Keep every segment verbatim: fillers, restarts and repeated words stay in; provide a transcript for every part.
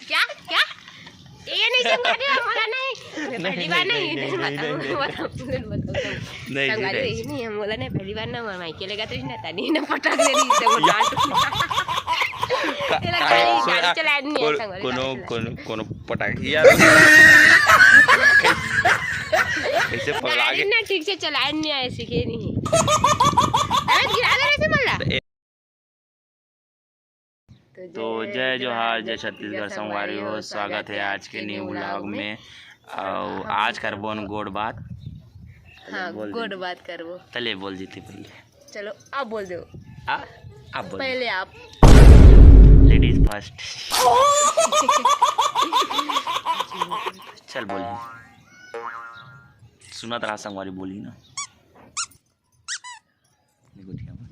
क्या? क्या? ये नहीं संगवारी हो, मोला नहीं। मैं पहली बार नहीं, नहीं, नहीं, नहीं, नहीं, नहीं। बताओ, बताओ, बताओ। नहीं, नहीं, संगवारी नहीं। ये नहीं है, मोला नहीं, पहली बार ना, मैं मायके लेगा तो इसने तनी ना पटक दे रही, तो वो डांट। का-, ये लगा, का-, गाड़ी, सुन, गाड़ी आ, चलाए नहीं है, को-, संगवारी, कोनो, गाड़ी चलाए। कोनो, कोनो पटाखी यार। कैसे पगला गाड़ी के ना ठीक से चलाए नहीं आए, सीखे नहीं। अरे गिरा दे रहे थे मोला। तो जय जोहार, जय छत्तीसगढ़ संगवारी हो, स्वागत है आज के न्यू व्लॉग में। और आज करबो न गोठ बात। हाँ, बोल दे। गोठ बात करबो। तले बोल जीती पहले। चलो, आप बोल दो। आ, आप बोल। पहले आप। Ladies first. चल बोल। सुनत रहा संगवारी, बोली ना। ले गोठिया बा।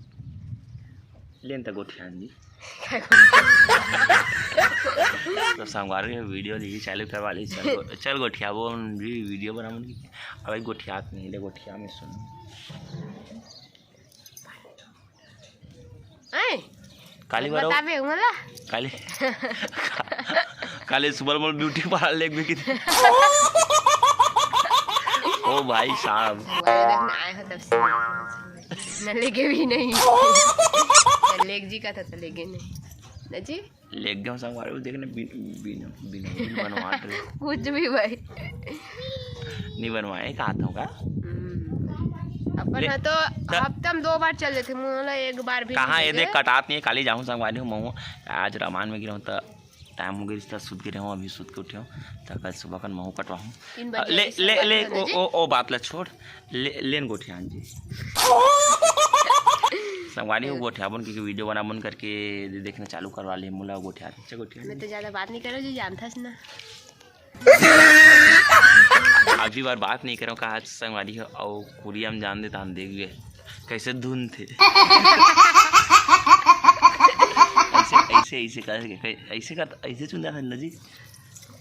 लेन त गोठिया जी। तो संगवारी वीडियो ली चालू करवा ली। चल गो-, चल गोठिया वो भी वीडियो बना मन की। अब एक गोठिया नहीं ले गोठिया में सुन। ऐ, काली बार बताबे मोला। काली, काली सुबह मोल ब्यूटी पार्लर लेग भी किथे। ओ भाई साहब। वो देख ना आए हो तब से। न लेगे भी नहीं। न लेग जी का था तो लेगे नहीं। न जी? लेग गए संगवारी, देखने बिन, बिन, बिन, बिन बनवा रहे। कुछ भी भाई। नहीं बनवाए, कहा था होगा? हम्म। अपन ले, ना तो त- हफ्ता में दो बार चल देते, मोला एक बार भी कहाँ नहीं ये देख देते। कटात नहीं है, काली जाऊँ संगवारी हूँ, महूँ आज रामायण में गिरा हूँ, त टाइम हो गया, रिश्ता सुत के रहूँ, अभी सुत के उठे हूँ, त कल सुबह कन महूँ कटवाऊँ। तीन बजे ले, अभी ले, संगवारी ले, हो ओ, जाए। ओ, ओ बात ला छोड़, ले, लेन गोठियान जी। संगवारी हो गोठियाबन के वीडियो बनाबन करके दे-, देखना चालू करवा ले, मोला गोठिया, अच्छा गोठिया। मैं तो ज्यादा बात नहीं करो जी, जानता ना। अभी बार बात नहीं करो, कहा संगवारी हो, और कुरिया में जान देता हम देख गए। कैसे धुन थे। ऐसे, ऐसे, ऐसे करके, कै-, ऐसे कर, ऐसे चुन जाता है ना जी।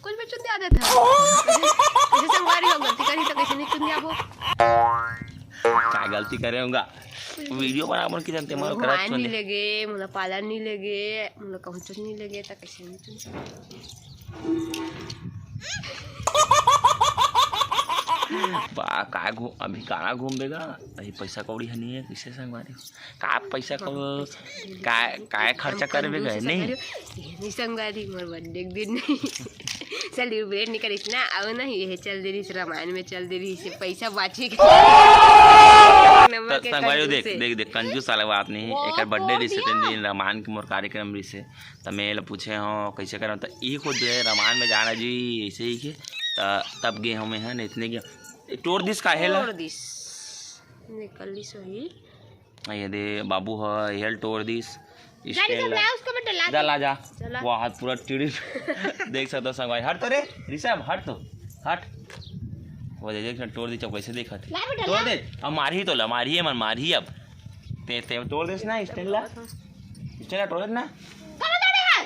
कुछ भी चुन जाते थे। कैसे संगवारी हो, गलती करी तो कैसे नहीं चुन जाबो? का गलती करे होगा? वीडियो बनाबन की जानते, मोला करत नहीं लेगे, मोला पालन नहीं लेगे, मोला कहूँ चुन नहीं लेगे, तो कैसे नहीं चुन सकते? बा, का घू-, अभी कहाँ घूम देगा? अभी पैसा कौड़ी है नहीं है, कैसे संगवारी? का पैसा को, का, का खर्चा करबे गए नहीं? नहीं संगवारी, मोर बर्थडे के दिन नहीं। सेलिब्रेट नहीं करिस ना, आओ ना, ये चल दे रही, रामायण में चल दे रही, से पैसा बाची के। नंबर त-, के संगवारी, कंजूस देख, है। देख, देख, कंजूस वाला बात नहीं, वो एकर बर्थडे बोल रही से दिया। तीन दिन रामायण के मोर कार्यक्रम रही से। त मैं एला पूछे हूँ, "कैसे करम?" त ई खुद जो है, "रामायण में जाना जी, ऐसे ही के।" त तब गे हूँ मैं, है ना, इतने गे। ए, टोर दिस काहे ला? टोर दिस। निकल ली सोही। ये दे, बाबू ह, हेल टोर दिस। गाड़ी स्टैंड सब ला। ला, उसको बेटा ला जा, दे। ला जा। चला। वाह, हाथ पूरा टिड़ी। देख सकते हो संगवारी। हट तो रे, ऋषभ, हट तो। हट। वो दे, देख ना, टोर दी चौक कैसे देखा थे। ला बेटा, तोड़ ला। दे। अब मारही तो ला, मारही है मन, मारही अब। ते, ते तोड़ देस ना, स्टैंड ला। स्टैंड ला तोड़ देस ना। कहाँ जा रहे हैं?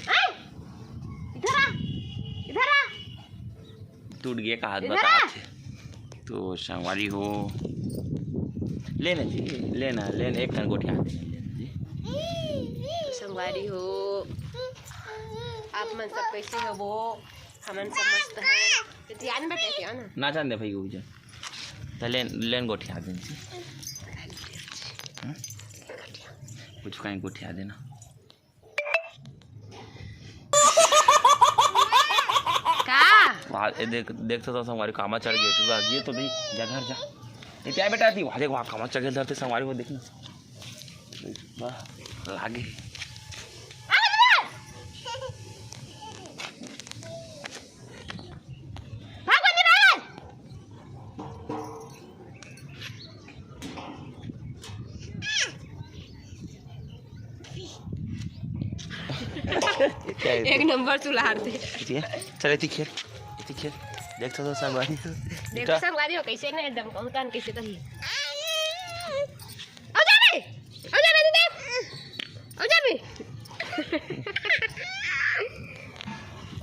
हैं? इधर आ, इधर आ। टूट गया, कहा इधर आ। बता थे। तो संगवारी हो, लेना जी, लेना, लेना, एक ठन गोठिया दे, लेना जी। संगवारी हो, आप मन सब कैसे हो वो? हमन सब मस्त हैं। तो ध्यान बैठे के हो ना? ना जान दे भाई, उजा। त लेन, लेन गोठिया देन जी। हम्म? कुछ कहीं गोठिया देना। का? वाह, ए देख, देख तो संगवारी कामा चढ़ गए, तू ये तो नहीं, जा घर जा। ये क्या बेटा थी? वाह, देख, वहाँ कामा चढ़ गए, धरते संगवारी को देखना। वाह, लागे। एक नंबर चुलार थे। चल, एती खेल, एती खेल। देख तो संगवारी हो। देख तो संगवारी हो, कैसे ना एकदम कहूँ तान कैसे कही। आ जा बे, आ जा बे, दीदी। आ जा बे।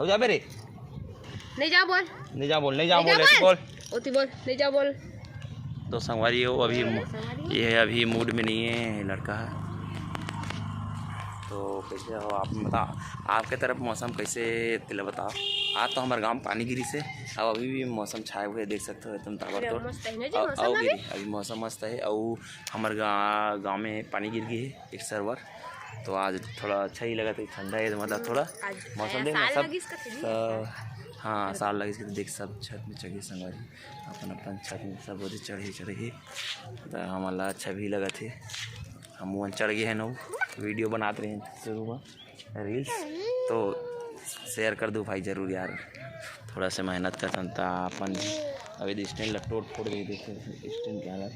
आ जा बे रे। नहीं जा बोल। नहीं जा बोल, नहीं जा नहीं जा बोल, ऐसे बोल। बोल। ओती बोल, नहीं जा बोल। तो संगवारी हो, अभी अरे मु-, संगवारी। ये अभी मूड में नहीं है लड़का। तो कैसे हो आप, बताओ, आपके तरफ मौसम कैसे, तेला बताओ। आज तो हमर गांव पानी गिरिस हे, अब अभी भी मौसम छाए हुए, देख सकते हो, एकदम ताबड़तोड़। मस्त है ना जी अउ, मौसम अउ अभी? गिरी, अभी मौसम मस्त है। अउ हमर गा-, गांव में पानी गिर गई है एक सरवर, तो आज थोड़ा अच्छा ही लगा था, ठंडा है, मतलब थोड़ा आज मौसम देख ना साल सब, लगिस का थोड़ी। हाँ, साल लगिस के, देख सब छत में चढ़े संगवारी, अपन अपन छत में सब ओदे चढ़े चढ़े, तो हमन ला अच्छा भी लगत हे। हम मन चढ़ गए हैं, नो वीडियो बनात रहे हैं शुरू में रील्स, तो शेयर कर दो भाई जरूर यार। थोड़ा सा मेहनत करथन त अपन अभी स्टैंड ला टोट फोड़ गई, देखो स्टैंड क्या है।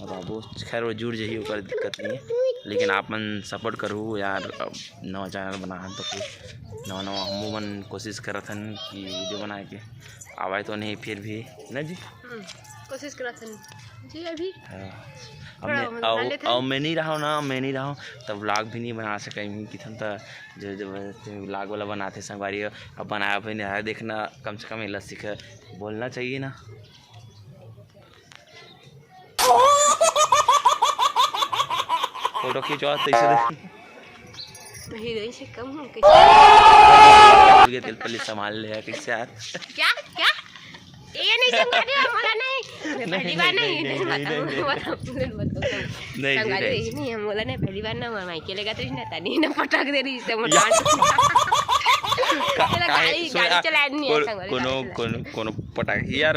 अब आबो, खैर वो जुड़ जाही, ओकर दिक्कत नहीं है, लेकिन आप मन सपोर्ट करू यार। अब नवा चैनल बना हन तो कुछ नवा नवा हमू मन कोशिश करत हन कि वीडियो बनाए के, आवाज तो नहीं फिर भी ना जी। हम्म, कोशिश करत हन जी अभी। हाँ। अब थोड़ा मैं, बहुत बना अउ, लेथन। अउ मैं नहीं रहा ना, मैं नहीं रहा तब व्लॉग भी नहीं बना सके, किथन त जो जबरदस्ती व्लॉग वाला बनाते संगवारी, अब बनाया भी नहीं है। देखना, कम से कम एला सीख बोलना चाहिए ना। फोटो खींचवा तैसे देख। हीरोइन से कम हो के। तेल पल्ली संभाल ले यार, कैसे यार? क्या? क्या? ये नहीं संगवारी, मोला नहीं। पहली बार नहीं, नहीं, नहीं, बताओ, नहीं, नहीं। बताओ, तुरंत बताओ, तुरंत। नहीं, नहीं, संगवारी, नहीं। ये नहीं, हम बोला नहीं, पहली बार ना, हमारे मायके लेगा तो इसने तनी ना पटक दे रही, इससे मोटा। का-, ये ना काहे, गाड़ी, सुन, गाड़ी आ, चलानी है, को-, संगवारी, कोनो, गाड़ी चलानी। कोनो, कोनो पटाखी यार।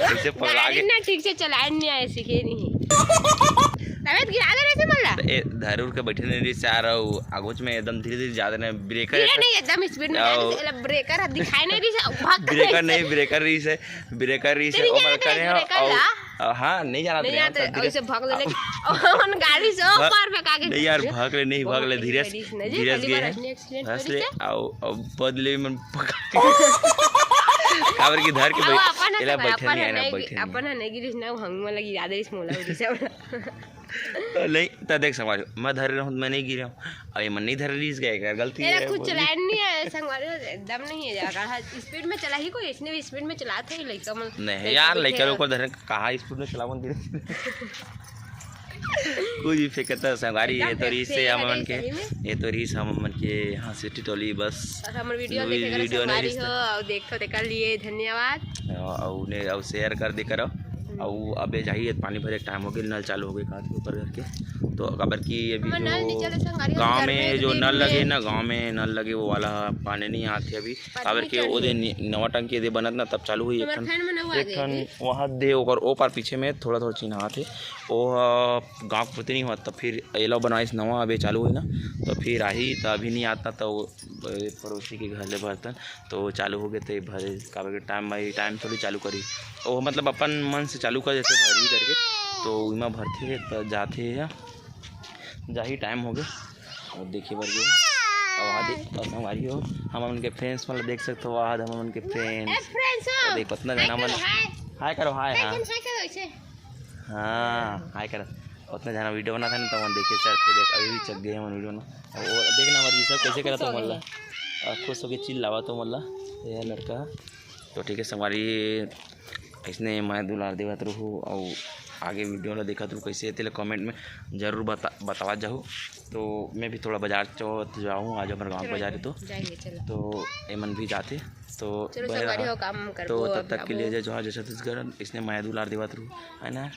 कैसे पकड़ा गाड़ी के? ना ठीक से चलाए नहीं आए, सीखे नहीं। तबीयत गिरा दे रहे थे मल्ला। ए, धरूर के बैठे नहीं रही यार, अउ आगोच में एकदम धीरे धीरे जाते नहीं, ब्रेकर धीरे एकदम नहीं, एकदम स्पीड में आओ। जाते थे, ब्रेकर दिखाई नहीं रही से, भाग ब्रेकर नहीं, ब्रेकर रही से, ब्रेकर रही से, तेरी ओमर क्या करे है, ब्रेकर अउ ला? अ, हाँ, नहीं जाना नहीं था, जाते, धीरे ऐसे भाग ले लेके, उन गाड़ी से भाग, ऊपर फेंका के नहीं यार, भाग ले, नहीं, भाग ले, बहुत धीरे से, तेज नहीं जी, धीरे से पहली गए बार हैं। इतनी accident हंस करी ले, से। आओ, अब बदले में पका के। काबर की धर के अब बैठ-, अपन है एला तो बैठे अपन नहीं है आना, नहीं, बैठे नहीं। अपन है नहीं गिरिस ना, हम लगी याद है इस मोला उड़ी से। नहीं, त देख संगवारी, मैं धरे रहूँ, मैं नहीं गिरे हूँ। अब ये मन नहीं धरे रहीस, गए, गलती तेरा है, कुछ बोल। लाइन नहीं है, संगवारी, दम नहीं है यार। हाँ, स्पीड में चला ही कोई, इसने भी स्पीड में चला था ही लइका मन। नहीं लइका यार, भी लइका थे। लोग को धरे कहाँ स्पीड में चलावन धीरे धीरे। कुछ भी फेंकता है संगवारी, ये एकदम तो रीस से फेंकते हम हैं मन के, सही में। ये तो रीस हम मन के हंसी ठिठोली बस। और हमर वीडियो वी-, देखे कर वीडियो नहीं संगवारी रिश्ता। हो, और देखो, देखा लिए, धन्यवाद। और, और उन्हें, और शेयर कर दे करो। हम्म। और अबे जाइए, पानी भरे टाइम हो गया, नल चालू हो गए, कहा थे ऊपर करके। तो काबर कि अभी हमर जो नल नहीं चले संगवारी, हम गाँव घर में में जो दिन नल लगे में ना, गाँव में नल लगे, वो वाला पानी नहीं आते अभी। पता काबर नहीं के क्या ओदे नहीं। नि-, नवा टंकी दे बनत ना, तब चालू हुई। हमर एक ठन, फैन में नवा एक दे ठन दे। वहाँ दे, ओकर ओ पार पीछे में थोड़ा थोड़ा चिन्हात हे। ओ, अ, गाँव के पुतनी हुआ, तब फिर एला बनाइस नवा, अबे चालू हुई ना, तो फिर आही, तो अभी नहीं आता, तो वो, ए, पड़ोसी के घर ले बर्तन, तो चालू हो गए, तो ये भरे, काबर के टाइम भाई, टाइम थोड़ी चालू करी। ओ, मतलब अपन मन से चालू कर देते, भरी करके, तो इमा भरते, तो जाते हैं। जाही टाइम हो गए। और देखे बर गए। अब वहाँ देख, और संगवारी हो, हम उनके फ्रेंड्स मतलब देख सकते हो, वहाँ हम उनके फ्रेंड्स। ए, फ्रेंड्स हो। देख, उतना हाय जना मन करो, हाय। हाय करो, हाय, हाय हाँ। करो, हाय करो, ऐसे। हाँ, हाय करो। उतना जना वीडियो बनाते हैं ना, तो मन देखे चढ़ के देख, अभी भी चढ़ गए हैं मन वीडियो ना। अब वो देखना हमारी सब कैसे करा खुश हो तो गए। मल्ला। और खुश होके चिल्लावा तो मल्ला, ये लड़का। तो ठीक है संगवारी, इसने मैं दुलार देवत रहू, और आगे वीडियो ला देखत रहू कैसे, तेला कमेंट में जरूर बता, बतावा जाहू। तो मैं भी थोड़ा बाजार चौथ जाऊँ, आज हमारे गाँव चलो, बाजार है तो, जाएंगे, चलो। तो एमन भी जाते। तो चलो, बने संगवारी रहा। हो, काम करबो तो तब अब तक के लिए जाबो। जय जोहार, जय छत्तीसगढ़। इसने मैं दुलार देवत रहू, है ना।